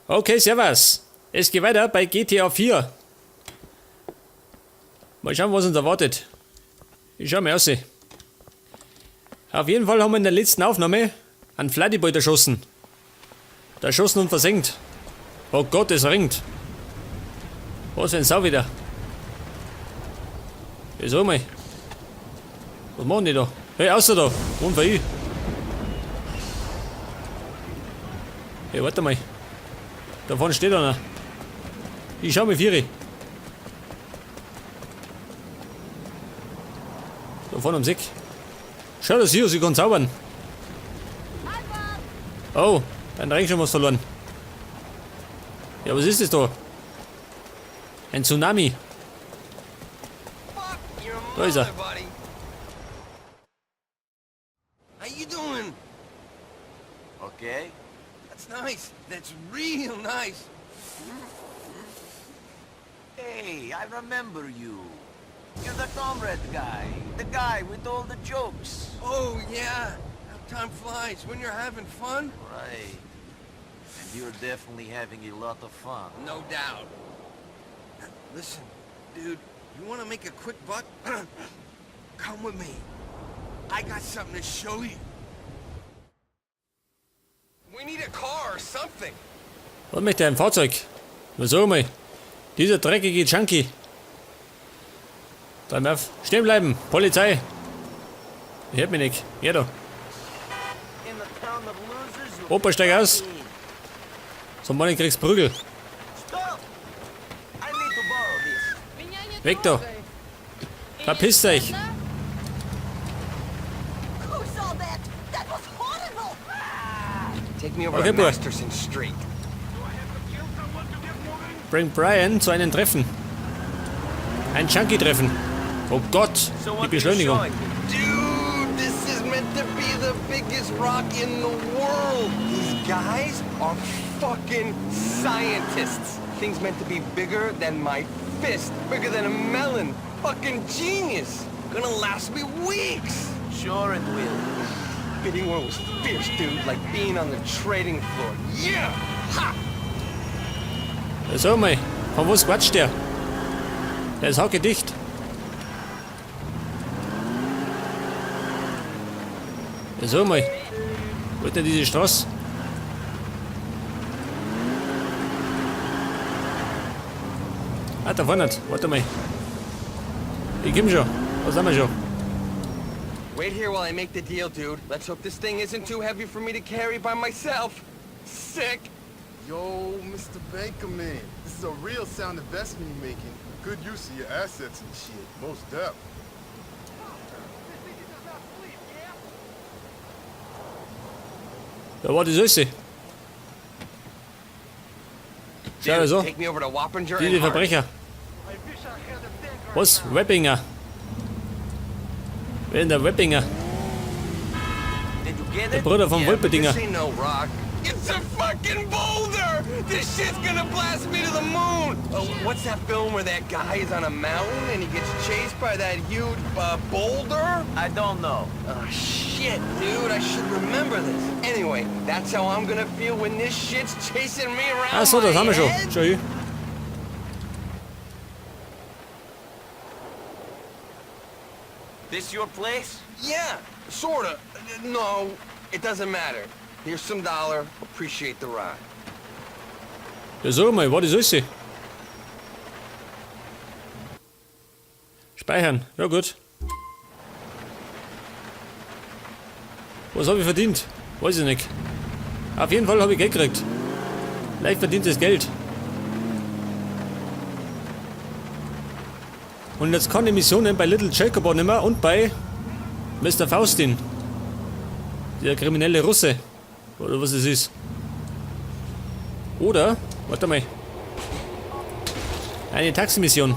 Okay, servus. Es geht weiter bei GTA 4. Mal schauen, was uns erwartet. Ich schau mal aus. Auf jeden Fall haben wir in der letzten Aufnahme einen Fladdyboy erschossen. Erschossen und versenkt. Oh Gott, es ringt. Was für ein Sau wieder. Wieso mal? Was machen die da? Hey, außer da! Unfall. Hey, warte mal. Da vorne steht einer. Ich schau mir Vieri. Da vorne am Sick. Schau das hier, sie kann zaubern. Oh, dein Ring schon was verloren. Ja, was ist das da? Ein Tsunami. Da ist er. How you doing? Okay. That's nice. That's real nice. Hey, I remember you. You're the comrade guy. The guy with all the jokes. Oh, yeah. How time flies when you're having fun. Right. And you're definitely having a lot of fun. No doubt. Listen, dude, you want to make a quick buck? Come with me. I got something to show you. We need a car or something. Was möchte ein Fahrzeug? Was sag mal? Dieser dreckige Junkie. Da auf. Stehen bleiben! Polizei! Ich hab mich nicht. Ja da. In the town of losers, you Opa, steig aus! So Mann, kriegst Prügel. Stop! I need to borrow this. Weg da! Verpisst euch! Who saw that? That was horrible! Take me over Okay, to boy. Masterson Street. Bring Brian zu einem Treffen. Ein Junkie-Treffen. Oh Gott, So die what are you Beschleunigung. showing me? Dude, this is meant to be the biggest rock in the world. These guys are fucking scientists. Thing's meant to be bigger than my fist, bigger than a melon. Fucking genius. Gonna last me weeks. Sure it will. Bidding war was fierce, dude, like being on the trading floor. Yeah! Ha! Ja, sag mal, von was quatscht der? Der ist hackedicht. Ja, sag mal, wo ist denn diese Straße? Ah, da vorne. Warte mal. Ich komm schon. Was haben wir schon? Wait here while I make the deal, dude. Let's hope this thing isn't too heavy for me to carry by myself. Sick! Yo, Mr. Bankerman, this is a real sound investment you're making. Good use of your assets and shit. Most def. Da war die Süße. Schau Dude, so. take me over to Wappinger Die, and die Hart. Verbrecher. Was? Weppinger. Wer ist denn der Weppinger? Did you get Der it? Bruder vom Yeah, but Wolperdinger. This ain't no rock. It's a fucking boulder! This shit's gonna blast me to the moon! Oh, what's that film where that guy is on a mountain and he gets chased by that huge boulder? I don't know. Oh, shit, dude, I should remember this. Anyway, that's how I'm gonna feel when this shit's chasing me around Ach so, das my haben wir schon. head. Schau hier. This your place? Yeah, sorta. No, it doesn't matter. Here's some dollar. Appreciate the ride. Ja, sag mal, war die Süße. Speichern. Ja, gut. Was habe ich verdient? Weiß ich nicht. Auf jeden Fall habe ich Geld gekriegt. Leicht verdientes Geld. Und jetzt kann ich Missionen bei Little Jacob auch nicht mehr und bei Mr. Faustin. Der kriminelle Russe. Oder was es ist. Oder, warte mal. Eine Taximission.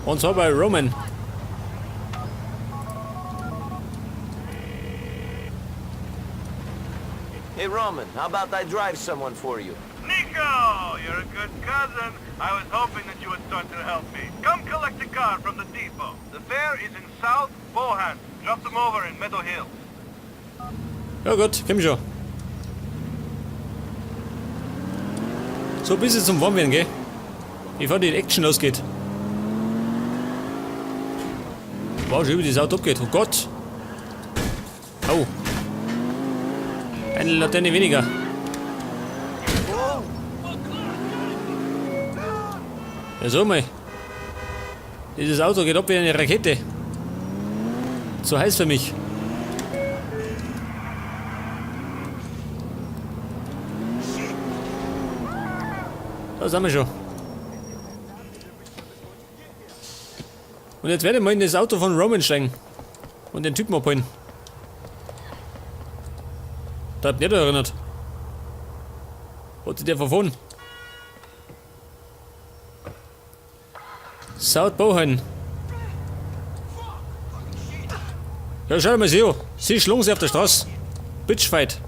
Und zwar bei Roman. Hey, Roman, how about I drive someone for you? Nico, you're a good cousin. I was hoping that you would start to help me. Come collect the car from the depot. The fare is in South Bohan. Drop them over in Meadow Hills. Ja gut, komm schon. So ein bisschen zum Warmwerden, gell? Bevor die Action losgeht. Wow, schön, wie das Auto abgeht. Oh Gott. Oh. Eine Laterne weniger. Ja, so mal. Dieses Auto geht ab wie eine Rakete. Zu heiß für mich. Da sind wir schon. Und jetzt werde ich mal in das Auto von Roman steigen. Und den Typen abholen. Da hat mich nicht erinnert. Hat sich der verfahren? South Bohan. Ja, schau mal sie an. Sie schlagen sich auf der Straße. Bitchfight.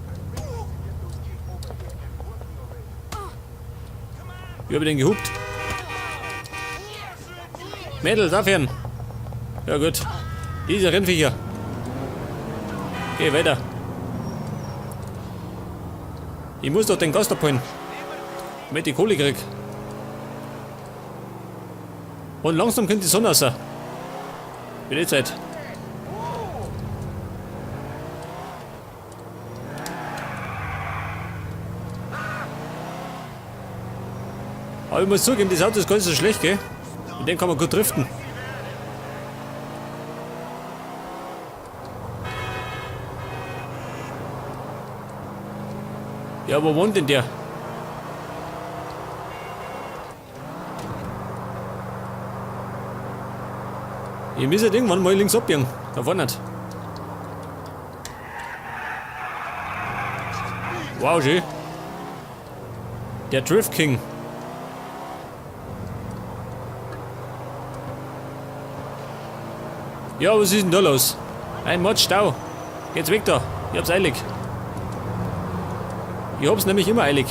Wie hab ich denn gehupt? Mädel, aufhören. Ja gut. Dieser Rennviecher. Geh weiter. Ich muss doch den Gast abholen. Damit ich die Kohle krieg. Und langsam kommt die Sonne raus. Wie die Zeit. Aber ich muss zugeben, das Auto ist gar nicht so schlecht, gell? Mit dem kann man gut driften. Ja, wo wohnt denn der? Ich muss halt irgendwann mal links abbiegen. Da vorne nicht. Wow, schön. Der Drift King. Ja, was ist denn da los? Ein Mordstau. Geht's weg da. Ich hab's eilig. Ich hab's nämlich immer eilig.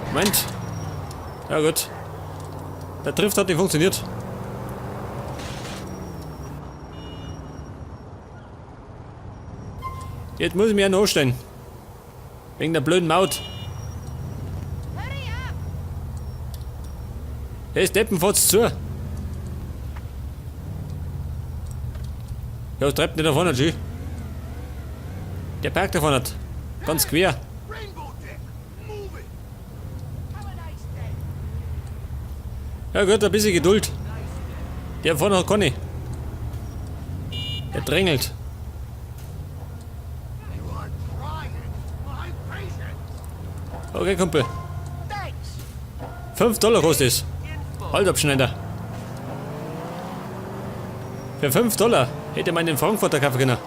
Moment. Ja gut. Der Drift hat nicht funktioniert. Jetzt muss ich mich ja noch anstellen. Wegen der blöden Maut. Hey, Steppen, fahrt's zu. Ja, was treibt denn da vorne, G? Der Park da vorne. Ganz quer. Ja gut, ein bisschen Geduld. Der vorne hat keine. Der drängelt. Okay, Kumpel. 5 Dollar kostet es. Haltabschneider. Für 5 Dollar hätte man den Frankfurter kaufen können.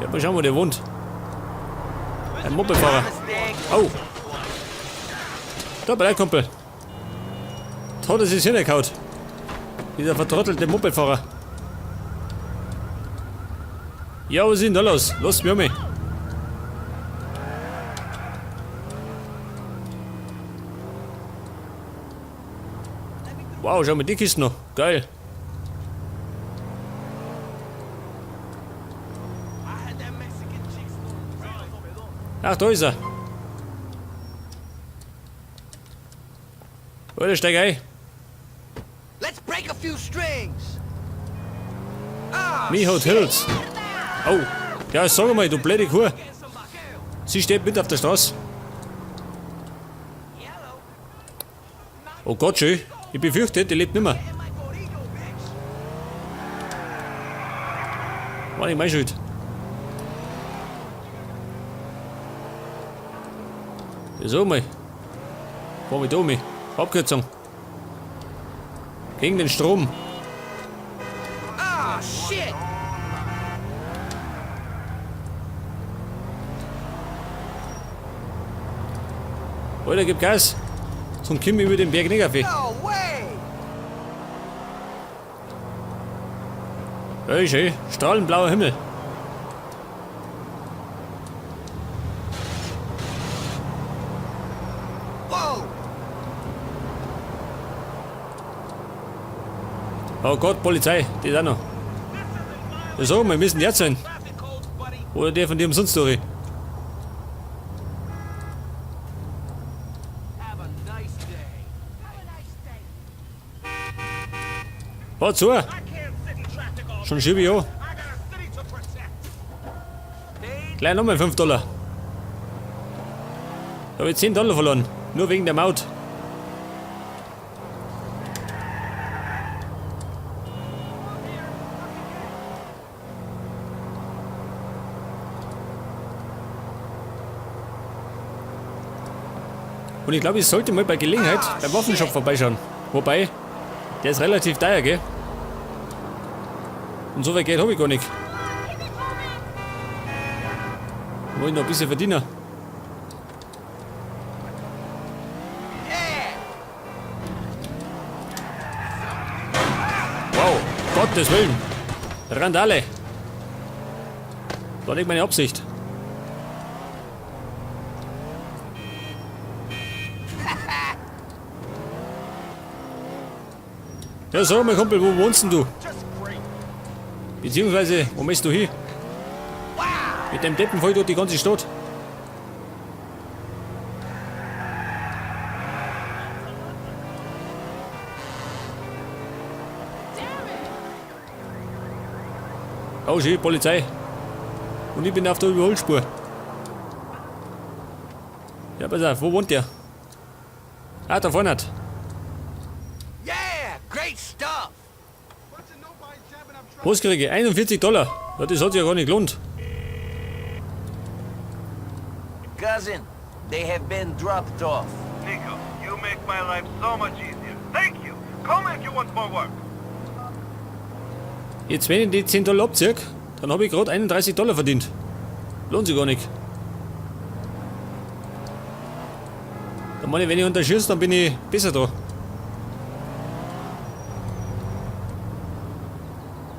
Ja, mal schauen, wo der wohnt. Ein Mopedfahrer. Oh. Da, bleib, Kumpel. Da hat er sich hingehauen. Dieser vertrottelte Mopedfahrer. Ja, was ist denn da los? Lass mich um. Wow, schau mal die Kiste noch. Geil. Ach, da ist er. Alter, steig ein. Let's break a few strings. Ah, Me Hotels. Oh. Ja, sag mal, du blöde Kuh. Sie steht mit auf der Straße. Oh Gott, schön. Ich befürchte, die lebt nimmer. War nicht meine Schuld. Ja, so mal. Fahr mich da um. Abkürzung. Gegen den Strom. Ah, shit. Alter, gib Gas. Zum Kim über den Berg nicht auf. No way. Ja, schön. Strahlend blauer Himmel. Whoa. Oh Gott, Polizei, die ist auch noch. Ja, sag mal, wir müssen jetzt sein. Oder der von dir umsonst durch. Fahr zu! Schon schiebe ich an. Gleich nochmal 5 Dollar. Da hab ich 10 Dollar verloren. Nur wegen der Maut. Und ich glaube, ich sollte mal bei Gelegenheit beim Waffenshop vorbeischauen. Wobei, der ist relativ teuer, gell? Und so viel Geld hab ich gar nicht. Wollte ich noch ein bisschen verdienen. Wow, Gottes Willen. Randale. War nicht meine Absicht. Ja, sag mal, Kumpel, wo wohnst denn du? Beziehungsweise, wo möchtest du hin? Mit dem Deppen voll durch die ganze Stadt. Oh, schön, Polizei. Und ich bin auf der Überholspur. Ja, pass auf, wo wohnt der? Ah, da vorne. Yeah, great stuff. Was kriege ich? 41 Dollar. Ja, das hat sich ja gar nicht gelohnt. Cousin, they have been dropped off. Nico, you make my life so much easier. Thank you. Call me if you want more work. Jetzt, wenn ich die 10 Dollar abziehe, dann habe ich gerade 31 Dollar verdient. Lohnt sich gar nicht. Dann meine ich, wenn ich unterschieße, dann bin ich besser da.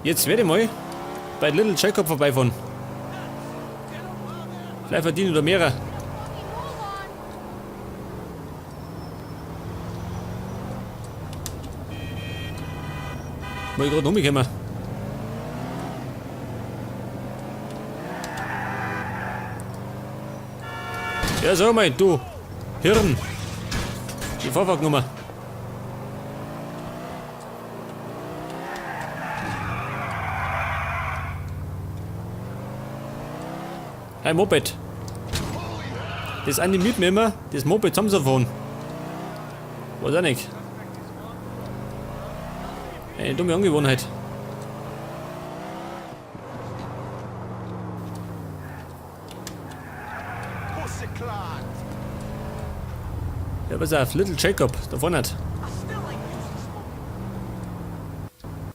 Jetzt werde ich mal bei Little Jacob vorbeifahren. Vielleicht verdiene ich da mehrere. Mal gerade umgekommen. Ja, sag mal, du Hirn. Die Vorfahrtnummer. Ein Moped. Das animiert mir immer, das Moped zusammenzufahren. Weiß auch nicht. Eine dumme Angewohnheit. Ja, pass auf, Little Jacob, da vorne hat.